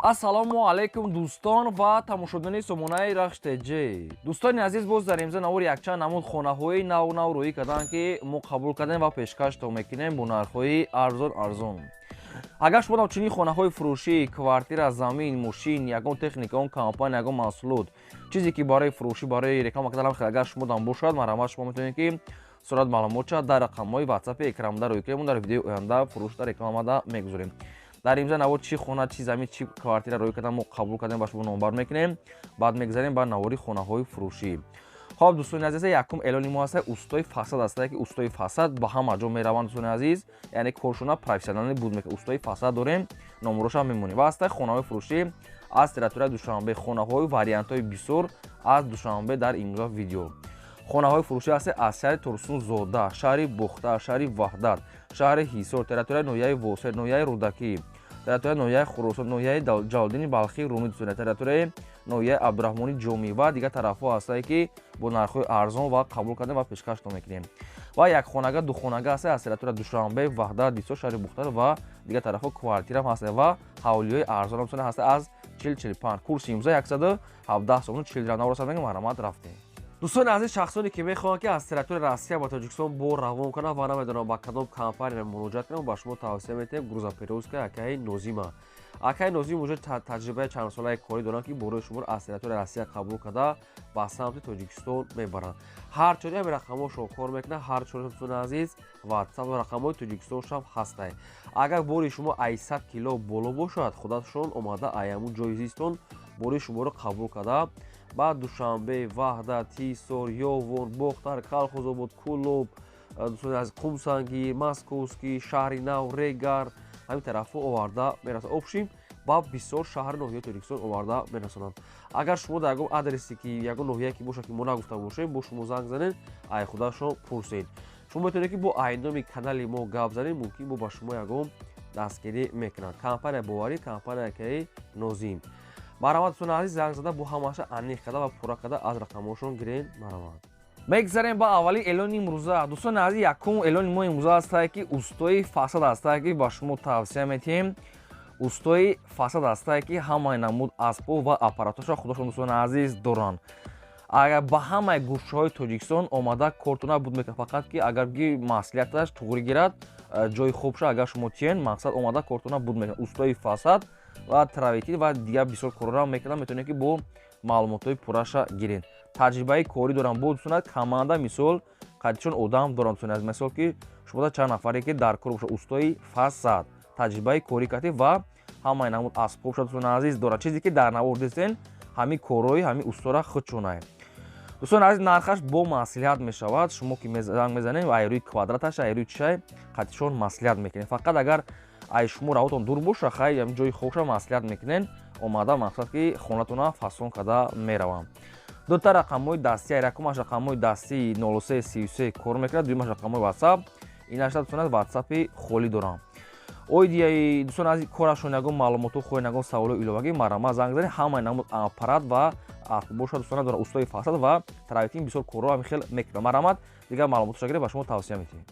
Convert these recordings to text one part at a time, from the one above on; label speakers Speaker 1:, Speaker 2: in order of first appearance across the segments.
Speaker 1: Ассалому алайкум, дӯстон ва тамошобинони сомонаи Рахш ТЖ. Дӯстони азиз, боз дар имза навори якчанд намуд хонаҳои нав нав рӯӣ карданд, ки мо қабул кардем ва пешкаштон мекунем бо нархҳои арзон арзон. Агар шумо чунин хонаҳои фурӯшӣ, квартира, замин, мошин, ягон техника, он компания, ягон маҳсулот, чизе ки барои фурӯшӣ, барои реклама кардан, агар шумо дам бошад, марҳамат, шумо метавонед, ки сурат маълумотша дар рақамҳои ватсапи экранда рӯй кунем. Дар видеои оянда фурӯшда, рекламада мегузорем. Дар имза навор чӣ хона, чӣ замин, чӣ квартира рӯй кардам, мо қабул кардем, ба шумо номбар мекунем. Баъд мегзарем ба навори хонаҳои фурӯшӣ. Хоб, дӯстони азиз, якум эълони мо ҳаста, устои фасад аста, ки устои фасад ба ҳама ҷо мераванд, дӯстони азиз, яъне коршона профессионалӣ буд мекунад. Устои фасад дорем, номероша мемонем. Ва ҳаста хонаҳои фурӯшӣ аз территорияи Душанбе, хонаҳои вариантҳои бисёр аз Душанбе. Дар имрӯза видео хонаҳои фурӯшӣ ҳаста аз шаҳри Турсунзода, шаҳри Бохтар, шаҳри Ваҳдат, шаҳри Ҳисор, территорияи ноҳияи Восеъ, ноҳияи Рӯдакӣ, территорияи ноҳияи Хуросон, ноҳияи Ҷалолиддини Балхӣ, Румӣ, территорияи ноҳияи Абдураҳмони Ҷомӣ ва дигар тарафҳо ҳастае, ки бо нархҳои арзон ва қабул кардем ва пешкаштон мекунем. Ва якхонага, духонага ҳаста аз территорияи Душанбе, Ваҳдат, Ҳисор, шаҳри Бухтар ва дигар тарафҳо. Квартираам ҳаста ва ҳавлиҳои арзон ҳаста аз 40-45. Курси имза 117 сомону 40 дирам. Навроса мегӯм, марҳамат, рафтем. Дӯстони азиз, шахсоне ки мехоҳанд, ки аз территорияи Россия ба Тоҷикистон бор равон кунанд ва намедонанд, ба кадом компания муроҷиат кунанд, ба шумо тавсия метиҳем грузоперевозка акаи Нозима. Акаи Нозим уже таҷрибаи чандсолаи корӣ доранд, ки борои шуморо аз территорияи Россия қабул карда, ба самти Тоҷикистон мебаранд. Ҳар чори ҳами рақамҳошон кор мекунад, ҳар чори, дӯстони азиз, ватсап рақамҳои Тоҷикистоншам ҳастай. Агар бори шумо ай 100 кило боло бошад, худашон омада, ай ҳамун ҷои зистон бори шуморо қабул карда, ба Душанбе, Ваҳдат, Ҳисор, Ёвон, Бохтар, Калхозобод, Кӯлоб, дӯстони азиз, Қумсангир, Московский, Шаҳри Нав, Регар, ҳамин тарафҳо оварда мерасонад. Общем, ба бисёр шаҳри ноҳияи Тоҷикистон оварда мерасонанд. Агар шумо дар ягон адресе ки, ягон ноҳияе ки бошад, ки мо нагуфта бошем, бо шумо занг занед, ай худашон пурсед. Шумо метавонед, ки бо айноми канали мо гап занед, мумкин бо ба шумо ягон дастгирӣ мекунанд. Компания боварӣ, компания акаи Нозим. Марҳамат, дӯстони азиз, занг зада, бо ҳамаша аниқ карда ва пурра карда аз рақамҳошон гирен. Марҳамат, мегзарем ба аввалин эълони имрӯза. Дӯстони азиз, якум эълони мо имрӯза ҳастае, ки устои фасад ҳастае, ки ба шумо тавсия метиҳем. Устои фасад ҳастае, ки ҳамаи намуд асбоб ва аппаратҳоша худошон, дӯстони азиз, доранд. Агар ба ҳамаи гӯшаҳои Тоҷикистон омада кортона буд мекунад, фақат ки агар ки маслиҳаташ туғри гирад, ҷои хубша агар шумо тиен, мақсад, омада кортона буд мекунад. Устои фасад ва травертин ва дигар бисёр корҳоро мекунад. Метавонед, ки бо маълумотҳои пурраша гиред. Таҷрибаи корӣ дорам бо дӯстона, команда, мисол, қадишон одам дорам, дӯстони азиз, мисол, ки шумо чанд нафаре ки дар кор бошад. Устои фасад таҷрибаи корӣ кардӣ ва ҳамаи намуд асбобша, дӯстони азиз, дорад. Чизе ки дар навор дидем, ҳамин корҳои ҳамин устора худшонае. Дӯстони азиз, нархаш бо маслиҳат мешавад. Шумо ки занг мезанем, ай рӯи квадраташ, ай рӯи чишай қатишон маслиҳат мекунем. Фақат агар ай шумо равотон дур боша, хай, ҷои хобша маслиҳат мекунен, омада, мақсад, ки хонатона фасон карда меравам. Дута рақамҳои дастӣ: якумаш рақамҳои дастии 0333 кор мекунад, дуюмаш рақамҳои ватсап. Инашта, дӯстон, ватсапи холӣ дорам. Оиди, дӯстон азиз, корашон ягон маълумотҳо хоҳед, ягон саволҳои иловагӣ, марҳамат, занг занед. Ҳамаи намуд аппарат ва боша, дӯстона, дорад устои фасад ва травертин, бисёр корҳо ҳамин хел мекунад. Марҳамат, дигар маълумотҳоша гиред, ба шумо тавсия метиҳем.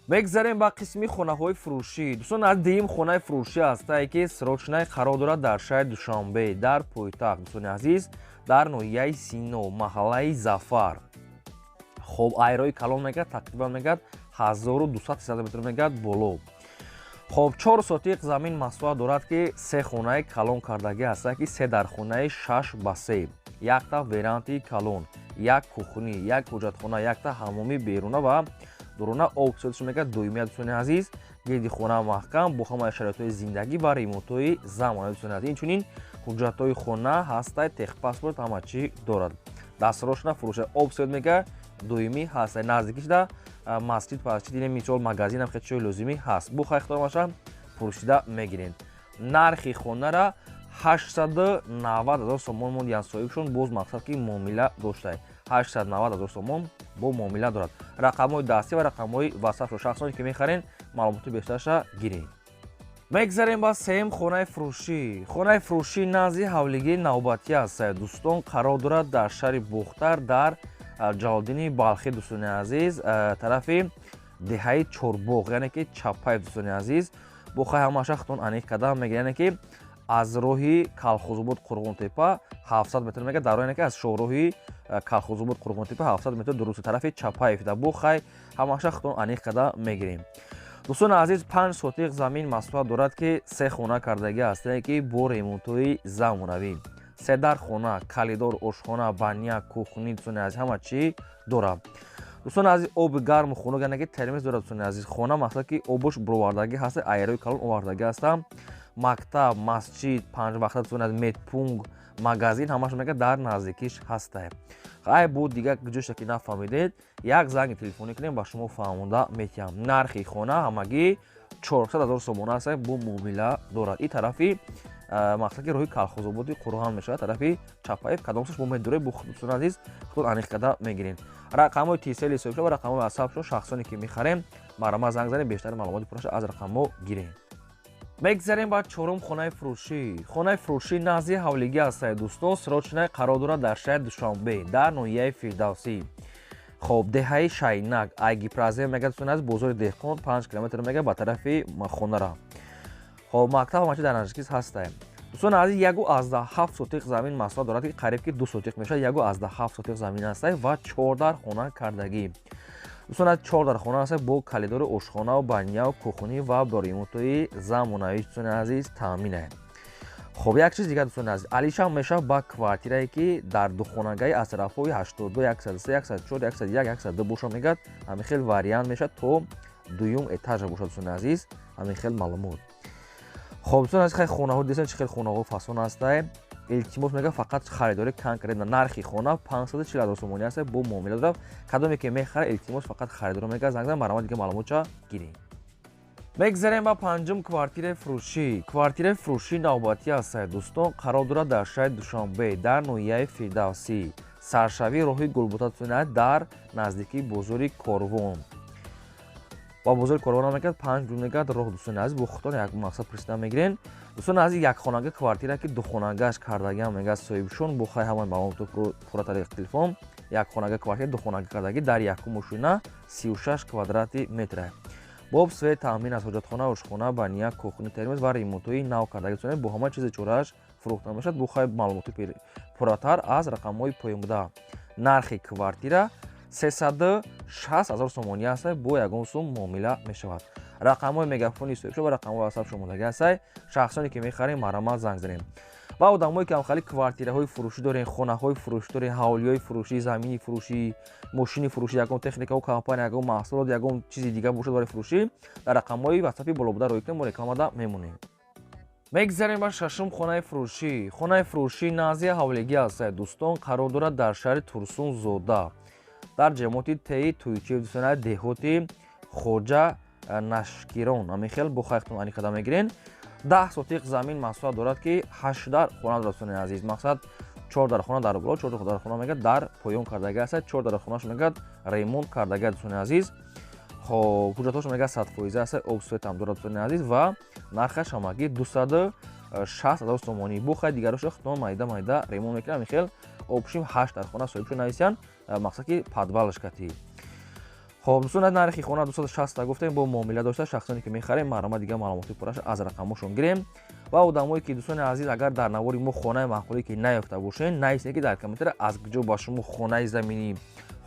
Speaker 1: Мегзарем ба қисми хонаҳои фурӯшӣ. Дӯстон, аз дуюм хонаи фурӯшӣ ҳастае, ки срочный қарор дорад дар шаҳри Душанбе, дар пойтахт, дӯстони азиз, дар ноҳияи Сино, маҳаллаи Зафар. Хоб, айрои калон мегӯяд, тақрибан мегӯяд 1200 метр мегӯяд боло. Хоб, 4 сотиқ замин масоҳат дорад, ки се хонаи калон кардагӣ ҳастанд, ки се дархонаи 6 ба 3, якта веранди калон, як кухня, як ҳоҷатхона, якта ҳаммоми беруна ва дуруна. Об сетш мегӯяд доимия. Дӯстони азиз, гирди хона маҳкам, бо ҳамаи шароитҳои зиндагӣ ва ремонтҳои замона. Дӯстони азиз, инчунин ҳуҷҷатҳои хона ҳастай, техпаспорт, ҳама чӣ дорад. Дастрошна фурӯша, об свет мега доимӣ ҳастай. Наздикишда масҷид, пасҷид, мисол, магазинам, хеле чиҳои лозимӣ ҳаст. Бу хайхтормаша пурсида мегирем. Нархи хонара 890 ҳазор сомон мондиян соҳибшон, боз, мақсад, ки муомила доштай. 890 ҳазор сомон бо муомила дорад. Рақамҳои дастӣ ва рақамҳои ватсапро, шахсоне ки мехарен, маълумоти бештарша гирем. Мегзарем ба сеюм хонаи фурӯшӣ. Хонаи фурӯшӣ назди ҳавлигии навбатӣ аст, дӯстон, қарор дорад дар шаҳри Бохтар, дар Ҷалолиддини Балхӣ, дӯстони азиз, тарафи деҳаи Чорбоғ, яъне ки Чапаев. Дӯстони азиз, бо хай ҳамаша худтон аниқ карда мегиред, яъне ки Аз роҳи Калхозобод Қурғонтепа 700 метр мега, дар роҳе ки аз шоҳроҳи Калхозобод Қурғонтепа 700 метр дурусти тарафи Чапаев да. Бу хай ҳамаша худтон аниқ карда мегирем. Дӯстони азиз, 5 сотиқ замин масоҳат дорад, ки се хона кардагӣ ҳастае, ки бо ремонтҳои замонавӣ, се дар хона, калидор, ошхона, баня, кухни, дӯстони азиз, ҳама чӣ дорад. Дӯстони азиз, оби гарму хунук, яъне ки термос дорад. Дӯстони азиз, хона масалан ки обош буровардагӣ ҳаста, айрои калон овардагӣ ҳаста. Мактаб, масҷид панҷвақта, дӯстони азиз, медпункт, магазин, ҳамааш мега дар наздикиш ҳаста. Хай, бу дигар ҷоша ки нафаҳмидед, як занги телефонӣ кунем, ба шумо фаҳмонда метиҳам. Нархи хона ҳамагӣ 400 ҳазор сомона аст, бо муомила дорад. И тарафи мақсад ки роҳи Калхозободи Қурғон мешавад, тарафи Чапаев кадомсаш бо медуред, бо дӯстони азиз, худтон аниқ карда мегиред. Рақамҳои Тисели соҳибшо ва рақамҳои ватсапшо, шахсоне ки мехарем, марҳамат, занг занед, бештари маълумоти пурраша аз рақамҳо гирем. Мегзарем ба чорум хонаи фурӯшӣ. Хонаи фурӯшӣ назди ҳавлигӣ ҳастае, дӯстон, срочный қарор дорад дар шаҳри Душанбе, дар ноҳияи Фирдавсӣ. Хоб, деҳаи Шайнак, ай Гипрозем мега, дӯстони азиз, бозори Деҳқон 5 километр мега ба тарафи хонара. Хоб, мактаб ҳамачи дар наздикис ҳастае. Дӯстони азиз, 1,7 сотиқ замин масоҳат дорад, ки қариб ки 2 сотиқ мешавад, 1,7 сотиқ замин ҳастае ва чор дар хона кардагӣ. Дӯстон аз, чор дар хона ҳастае бо калидори, ошхонаву баняву кухни ва бо ремонтҳои замонавӣ, дӯстони азиз, таъминае. Хоб, як чиз дигар, дӯстони азиз, алишам мешавад ба квартирае, ки дар духонагаи аз тарафҳои 82, 103, 104, 101, 102 боша мегӯяд, ҳамин хел вариант мешавад, то дуюм этажа бошад, дӯстони азиз, ҳамин хел маълумот. Хоб, дӯстони азиз, хай, хонаҳо дидем, чӣ хел хонаҳо фасон ҳастае. Илтимос мега, фақат харидорӣ конкретно. Нархи хона 540 ҳазор сомонӣ аст, бо муомила дорад. Кадоме ки мехарад, илтимос, фақат харидоро мега занг зан, марҳамат, дига маълумотча гирем. Мегзарем ба панҷум квартираи фурӯшӣ. Квартираи фурӯшӣ навбатӣ ҳастае, дӯстон, қарор дорад дар шаҳри Душанбе, дар ноҳияи Фирдавсӣ, саршавии роҳи Гулбута, дар наздикии бозори Корвон. Ба бозори Корвон мегӯяд, 5 мегӯяд роҳ. Дӯстони азиз, бо худтон як мақсад пурсида мегирен. Дӯстони азиз, якхонага квартира, ки духонагаш кардагиам мегӯяд соҳибшон, бо хай ҳамаи маълумоту пурра тариқи телефон. Якхонага квартира, духонага кардагӣ, дар якум мошина 36 квадрати метра, бо свет таъмин аст, ҳоҷатхона, ошхона, баня, кухни, термос ва ремонтҳои нав кардагӣ, дӯстони, бо ҳама чизи чорааш фурӯхта мешавад. Бо хай маълумоти пурратар аз рақамҳои поёнбуда. Нархи квартира 360 ҳазор сомонӣ аст, бо ягон сум муомила мешавад. Рақамҳои мегафони соҳибшо ва рақамҳои ватсап шомодагӣ ҳастай. Шахсоне ки мехарем, марҳамат, занг занем. Ва одамое ки ҳамхали квартираҳои фурӯшӣ дорем, хонаҳои фурӯшӣ дорем, ҳавлиҳои фурӯшӣ, замини фурӯшӣ, мошини фурӯшӣ, ягон техникаву компания, ягон маҳсулот, ягон чизи дигар бошад барои фурӯшӣ, дар рақамҳои ватсапи болобуда роҳӣ кунем, мо рекламада мемонем. Мегзарем ба шашум хонаи фурӯшӣ. Хонаи фурӯшӣ назди ҳавлигӣ ҳастае, дӯстон, қарор дорад дар шаҳри Турсунзода, дар ҷамоати Теи Туйчиев, дӯстони, деҳоти Хоҷа Нашкирон, ҳамин хел бо хайхтон аниқада мегирен. 10 сотиқ замин масоҳат дорад, ки ҳашт дар хона дорад. Дӯстони азиз, мақсад, чор дар хона дар боло, чор дар хона мегӯяд дар поён кардагӣ аст, чор дар хонааш мегӯяд ремонт кардагӣ. Дӯстони азиз, хоб, ҳуҷҷатҳош мегӯяд 100% аст, об, светам дорад, дӯстони азиз, ва нархаш ҳамагӣ 260 ҳазор сомонӣ. Бо хай дигароша худтон майда майда ремонт мекунем. Ҳамин хел общим ҳашт дар хона соҳибшо нависиян, мақсад ки подвалаш катӣ. Хоб, дӯстон, нархи хона 260 гуфтем, бо муомила дошта. Шахсоне ки мехарем, марҳамат, дигар маълумоти пурраша аз рақамҳошон гирем. Ва одамое ки, дӯстони азиз, агар дар навори мо хонаи маъқуле ки наёфта бошед, нависед ки дар комментария аз куҷо ба шумо хонаи заминӣ,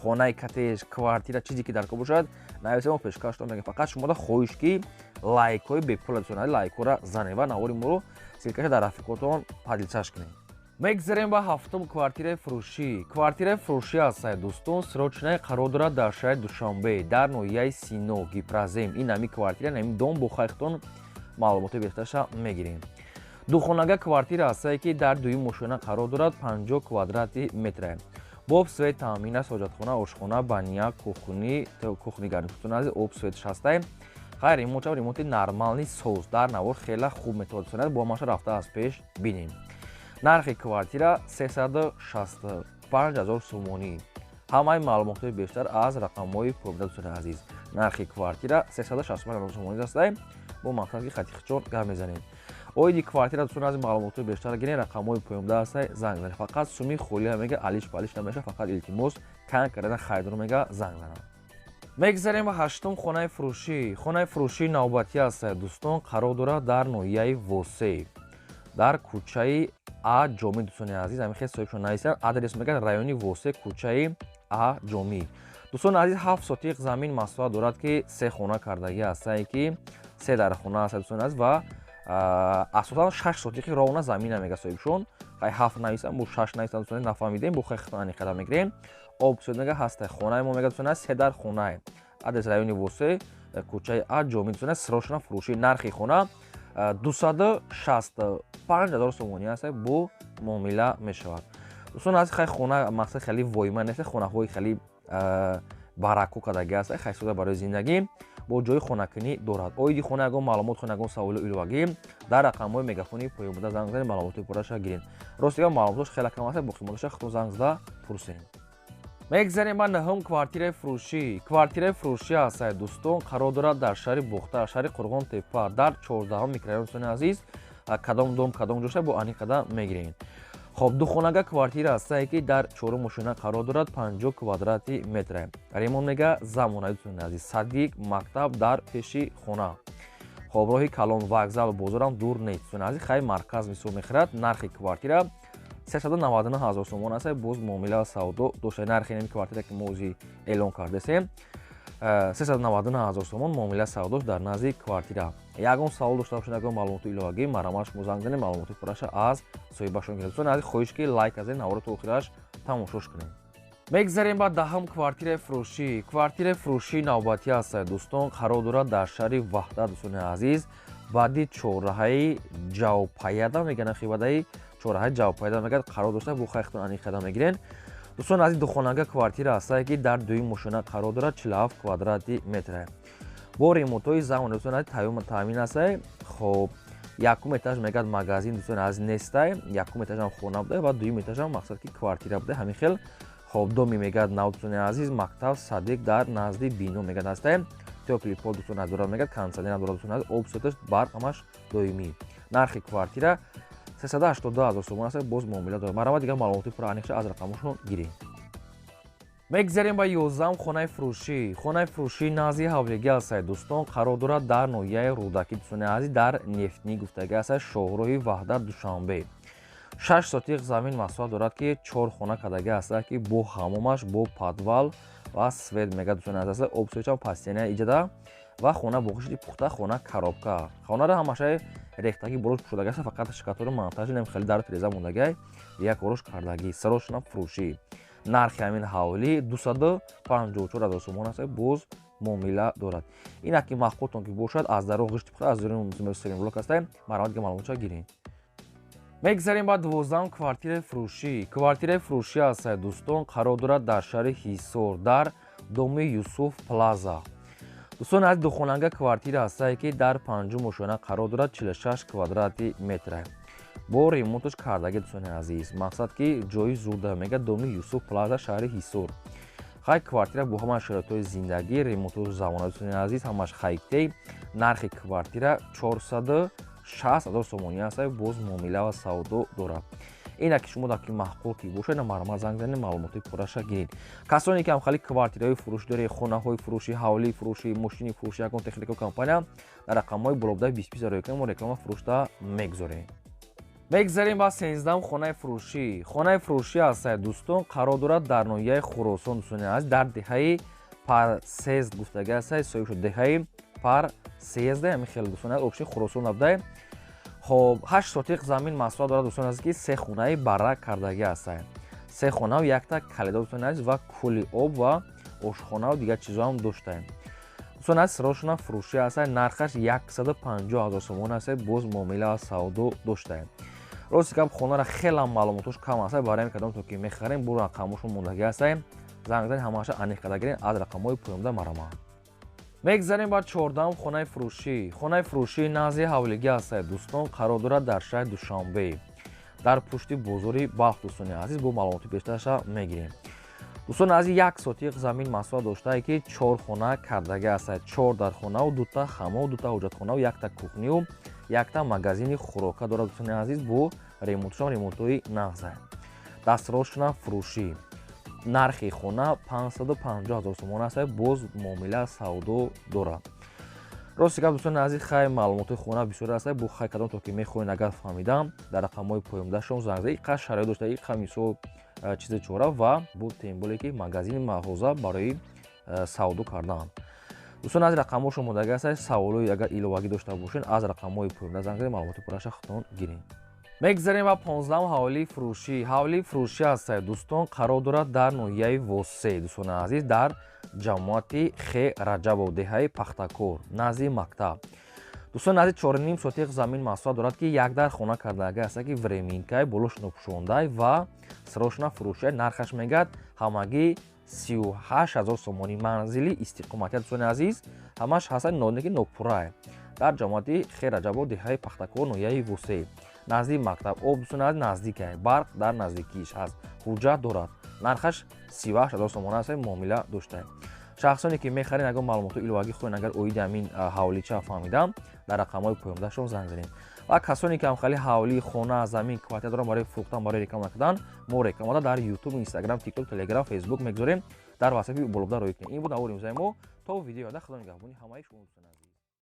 Speaker 1: хонаи коттедж, квартира, чизе ки дар кор бошад, нависед, мо пешкаштон мегӯем. Фақат шумода хоҳиш ки лайкҳои бепула, дӯстони, лайкҳоро занед ва навори моро ссылкаша дар рафиқотон поделиться кунед. Мегзарем ба ҳафтум квартираи фурӯшӣ. Квартираи фурӯшӣ ҳастае, дӯстон, срочный қарор дорад дар шаҳри Душанбе, дар ноҳияи Сино, Гипрозем. Ин ҳами квартира, ҳами дом, бо хайхтон маълумоти беҳтарша мегирем. Духонага квартира ҳастае, ки дар дуюм мошина қарор дорад, 50 квадрати метра, бо свет таъмин аст, ҳоҷатхона, ошхона, баня, кухни, кухни гарнитунази, об, светш ҳастае. Хайр, ремонт, ремонти нормальный соз, дар навор хела хуб метавонад, бо маша рафта аз пеш бинем. Нархи квартира 365 ҳазор сомонӣ. Ҳамаи маълумотҳои бештар аз рақамҳои поёнбуда. Дӯстони азиз, нархи квартира 365 ҳазор сомонӣ астае, бо мақсад ки хатихчон гап мезанем оиди квартира. Дӯстони азиз, маълумотҳои бештар гирен, рақамҳои поёнбуда астае, занг занед. Фақат суми холия мега алиш палиш намеша, фақат илтимос, конкретно харидор мега занг занад. Мегзарем ба ҳаштум хонаи фурӯшӣ. Хонаи фурӯшии навбатӣ астае, дӯстон, қарор дорад дар ноҳияи Восеев. Дар кӯчаи А Ҷомӣ, дӯстони азиз, ҳамин хел соҳибшон нависанд. Адрес мегӯяд райони Восе, кӯчаи А Ҷомӣ. Дӯстони азиз, 7 сотиқ замин масоҳат дорад, ки се хона кардагӣ ҳастае, ки се дар хона аст, дӯстони азиз, ва асосан 6 сотиқи ровна замина мега соҳибшон. Хай 7 нависанд, бо 6 нависанд, дӯстони, нафаҳмидем, бо хай хитон аниқада мегирем. Об суд мега ҳаста. Хонаи мо мега, дӯстони азиз, се дар хонае. Адрес райони Восе, кӯчаи А Ҷомӣ, дӯстони азиз, срочно фурӯшӣ. Нархи хона 265 ҳазор сомонӣ аст, бо муомила мешавад. Дӯстон азиз, хай хона мақсад хеле воима нест, хонаҳои хеле бараку кардагӣ аст, хай сода барои зиндагӣ бо ҷои хонакунӣ дорад. Оиди хона ягон маълумот, хона ягон саволу иловагӣ дар рақамҳои мегафони поён буда занг занед, маълумоти пурраша гиред. Рости гап, маълумотош хеле кам аст, боқимондаша худтон занг зада пурсед. Мегзарем ба нӯҳум квартираи фурӯшӣ. Квартираи фурӯшӣ аст, дӯстон, қарор дорад дар шаҳри Бохтар, шаҳри Қурғон-Тепа, дар 14 микрорайон. Дӯстони азиз, кадом дом, кадом ҷоша бо аниқада мегирем. Хоб, духонага квартира ҳастае, ки дар чорум мошина қарор дорад, 50 квадрати метре. Ремонт мега замонаи, дӯстони азиз, садик, мактаб дар пеши хона. Хоб, роҳи калон, вокзал, бозорам дур нест, дӯстони азиз, хай марказ мисол мехӯрад. Нархи квартира 399 ҳазор сомон аст, боз муомила савдо дошта. Нархи ин квартира, ки мо ози эълон кардесем, 399 ҳазор сомон, муомила савдош дар назди квартира. Ягон савол дошта бошед, ягон маълумоти иловагӣ, марҳамат, шумо занг занед, маълумоти пурраша аз соҳибашон гиред. Дӯстони азиз, хоҳиш ки лайк азед, навора то охираш тамошош кунед. Мегзарем ба даҳум квартираи фурӯшӣ. Квартираи фурӯшии навбатӣ аст, дӯстон, қарор дорад дар шаҳри Ваҳдат, дӯстони азиз, баъди чорраҳаи Ҷавпаяда мегӯянд, хибадаи чорраҳаи Ҷавпаяда мегӯяд қарор дошта, бо хайхтон аниқада мегирен. Дӯстони азиз, духонага квартира ҳастае, ки дар дуюм мошина қарор дорад, 47 квадрати метре. Бо ремонтҳои замон, дӯстони азиз, таъмин ҳастае. Хоб, якум этаж мегӯяд магазин, дӯстони азиз, нестае, якум этажам хона буда ва дуюм этажам мақсад ки квартира буда, ҳамин хел. Хоб, доми мегӯяд нав, дӯстони азиз, мактаб, садик дар назди бино мегӯяд ҳастае. Тёплый пол, дӯстони азиз, дорад, мегӯяд кондитсионер дорад, дӯстони азиз, об, светаш, барқ ҳамаш доимӣ. Нархи квартира 382 ҳазор сомон аст, боз муомила дорад. Марҳамат, дигар маълумоти пурра аниқша аз рақамошон гиред. Мегзарем ба 11 хонаи фурӯшӣ. Хонаи фурӯшии назди ҳавлигӣ аст, дӯстон, қарор дорад дар ноҳияи Рӯдакӣ, дӯстони азиз, дар Нефтнӣ гуфтагӣ аст, шоҳроҳи Ваҳдат, Душанбе. 6 сотиқ замин масоҳат дорад, ки 4 хона кардагӣ аст, ки бо ҳамомаш, бо подвал ва свет мегӯяд, дӯстони азиз, об сӯчам пастена иҷада ва хона бо ғишти пухта, хона коробка. Хонара ҳамашаи рехтагӣ болош пӯшодагӣ аст, фақат шикатори монтажи нем хеле дар тиреза мондагӣ, як орош кардагӣ. Срочно фурӯшӣ. Нархи ҳамин ҳавлӣ 254 ҳазор сомон аст, боз муомила дорад. Инак ки маъқултон ки бошад, аз даро ғишти пухта, аз даруни сеюм блок аст, марҳамат, ки маълумотша гиред. Мегзарем ба 12 квартираи фурӯшӣ. Квартираи фурӯшӣ аст, дӯстон, қарор дорад дар шаҳри Ҳисор, дар доми Юсуф Плаза. Дӯстон аз духонанга квартира ҳастае, ки дар панҷум ошёна қарор дорад, 46 квадрати метра. Бо ремонташ кардагӣ, дӯстони азиз, мақсад ки ҷои зурда мега, доми Юсуф Плаза, шаҳри Ҳисор. Хай квартира бо ҳама шароитҳои зиндагӣ, ремонту замона, дӯстони азиз, ҳамаш хайтей. Нархи квартира 460 ҳазор сомонӣ аст, боз муомила ва савдо дорад. Инак ки шумо дар ки маъқул ки бошад, марҳамат, занг занед, маълумоти пурраша гиред. Касоне ки ҳамхали квартираҳои фурӯшӣ доред, хонаҳои фурӯшӣ, ҳавлии фурӯшӣ, мошини фурӯшӣ, ягон технику компания, дар рақамҳои болобудаи 20 роя кунед, мо реклама фурӯшта мегузорем. Мегзарем ба 13 хонаи фурӯшӣ. Хонаи фурӯшӣ аст, дӯстон, қарор дорад дар ноҳияи Хуросон, дӯстони азиз, дар деҳаи Парсезд гуфтагӣ аст, соҳиб шуд деҳаи Парсезд, ҳамин хел, дӯстони азиз, общий Хуросон набудай. Хоб, 8 сотиқ замин масоҳат дорад, дӯстони азиз, ки се хонаи барак кардагӣ аст, се хонаву якта калидор, дӯстони азиз, ва кӯли об ва ошхонаву дигар чизҳоам доштаем. Дӯстони азиз, срочно фурӯшӣ аст, нархаш 150 ҳазор сомон аст, боз муомила ва савдо доштаем. Рости гап, хонара хелам маълумотош кам аст, барои ҳамин кадом то ки мехарем, бо рақамошон мондагӣ аст, занг занед, ҳамаша аниқ карда гиред аз рақамҳои поёнда, марҳамат. Мегзарем ба 14 хонаи фурӯшӣ. Хонаи фурӯшии назди ҳавлигӣ аст, дӯстон, қарор дорад дар шаҳри Душанбе, дар пушти бозори Балх. Дӯстони азиз, бо маълумоти бештараша мегирем. Дӯстони азиз, 1 сотиқ замин масоҳат доштае, ки чор хона кардагӣ аст, чор дархонаву дута ҳаммому, дута ҳоҷатхонаву якта кухнию якта магазини хӯрока дорад. Дӯстони азиз, бо ремонтшон, ремонтҳои нағза. Дастросшона фурӯшӣ. Нархи хона 550 ҳазор сомон аст, боз муомила савдо дорад. Рости гап, дӯстони азиз, хай, маълумоти хона бисёр аст. Бо хай, кадом то ки мехоҳед, агар фаҳмидам, дар рақамҳои поёндашон занг зада, иқа шароит дошта, иқа мисол чизи чора ва бо тем более ки магазини мағоза барои савдо кардан. Дӯстон, аз рақамҳошон мондага аст. Саволҳои агар иловагӣ дошта бошед, аз рақамҳои поёнда занг зада, маълумоти пурраша худтон гиред. Мегзарем ба 15-ум ҳавлии фурӯшӣ. Ҳавлии фурӯшӣ ҳастад, дӯстон, қарор дорад дар ноҳияи Восе, дӯстони азиз, дар ҷамоати Хе Раҷабов, деҳаи Пахтакор, назди мактаб. Дӯстони азиз, 4,5 сотиқ замин масоҳат дорад, ки як дар хона кардага аста, ки временкай, болош нопӯшондай ва срочно фурӯшия. Нархаш мегӯяд ҳамагӣ 38 000 сомонӣ. Манзили истиқоматия, дӯстони азиз, ҳамаш ҳастад, ноки нопуррай, дар ҷамоати Хе Раҷабов, деҳаи Пахтакор, ноҳияи Восе, назди мактаб. Об, дӯстони азиз, наздикай, барқ дар наздикиш ҳаст, ҳуҷҷат дорад. Нархаш 38 000 сомона аст, муомила дошта. Шахсоне ки мехаред, ягон маълумоти иловагӣ хоҳед, агар оиди ҳамин ҳавлича фаҳмидам, дар рақамҳои поёндашон занг занед. Ва касоне ки ҳамхали ҳавлӣ, хона, замин, квартира доранд барои фурӯхтан, барои реклама кардан, мо рекламада дар Ютуб, Инстаграм, Тикток, Телеграм, Фейсбук мегузорем. Дар ватсапи болобда роӣ кунед. Ин буд навори имрӯзаи мо. То видеои оянда, Худо нигаҳбони ҳамаи шумо, дӯстони азиз.